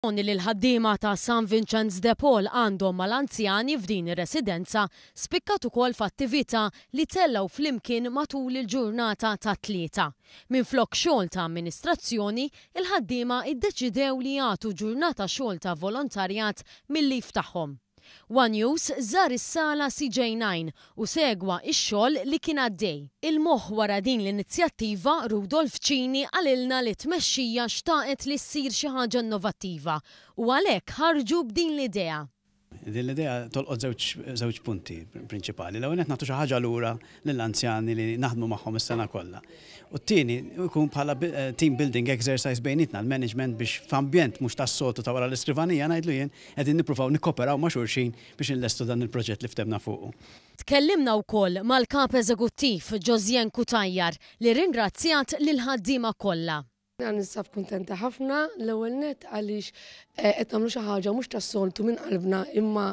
Li l-ħaddiema ta' San Vinċenz de Paul għandhom mal-anzjani f'din ir-residenza spikkat ukoll f'attività li tellgħu flimkien matul il-ġurnata tat-Tlieta. Minflok xogħol ta' amministrazzjoni, il-ħaddiema iddeċidew li jagħtu ġurnata xogħol ta' volontarjat mil-leave tagħhom. One News żar is-sala CJ9 u segwa x-xogħol li kien għaddej. Il-moħħ wara din l-inizjattiva, Rudolf Cini, qalilna li t-tmexxija xtaqet li ssir xi ħaġa innovattiva u għalhekk ħarġu b'din l-idea. Din l-idea tolqot żewġ punti prinċipali. L-ewwel nett nagħtu xi ħaġa lura lill-anzjani li naħdmu magħhom is-sena kollha. U t-tieni jkun bħala team building exercise bejnietna l-management biex f'ambjent mhux tas-soltu ta' wara l-iskrivanija ngħidlu jien qegħdin nippruvaw nikkoperaw ma' xulxin biex inlestu dan il-proġett li ftehmna fuqu. Tkellimna wkoll mal-Kap Eżekuttiv Josianne Cutajar li rringrazzjat lill-ħaddiema kollha. Jiena ninsab kuntenta ħafna l-ewwel nett għaliex qed nagħmlu xi ħaġa mhux tas-soltu minn qalbna imma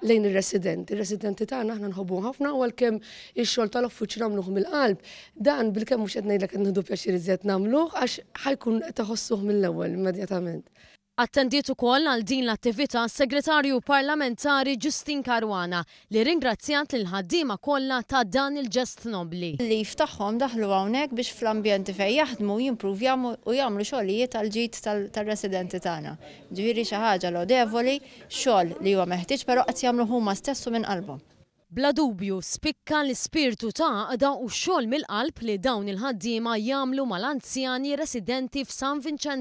lejn ir-residenti. Ir-residenti tagħna aħna nħobbuhom ħafna u għalkemm ix-xogħol tal-uffiċċju nagħmluh mill-qalb, dan bilkemm mhux qed ngħidlek qed nieħdu pjaċir iżjed nagħmluh għax ħa jkun qed iħossuh mill-ewwel immedjatament. Attendiet ukoll għal din l-attività s-Segretarju Parlamentari Justyne Caruana li rringrazzjat lill-ħaddiema kollha ta' dan il-ġest nobbli. L-leave tagħhom daħlu hawnhekk biex fl-ambjenti fejn jaħdmu jimpruvjaw u jagħmlu xogħlijiet għall-ġid tar-residenti tagħna. Ġifieri xi ħaġa lodevoli, xogħol li huwa meħtieġ però qed jagħmluh huma stess u minn qalbhom. Bla dubju spikka l-ispirtu ta' għaqda u x-xogħol mill-qalb li dawn il-ħaddiema jagħmlu mal-anzjani residenti f'San Vinċenz.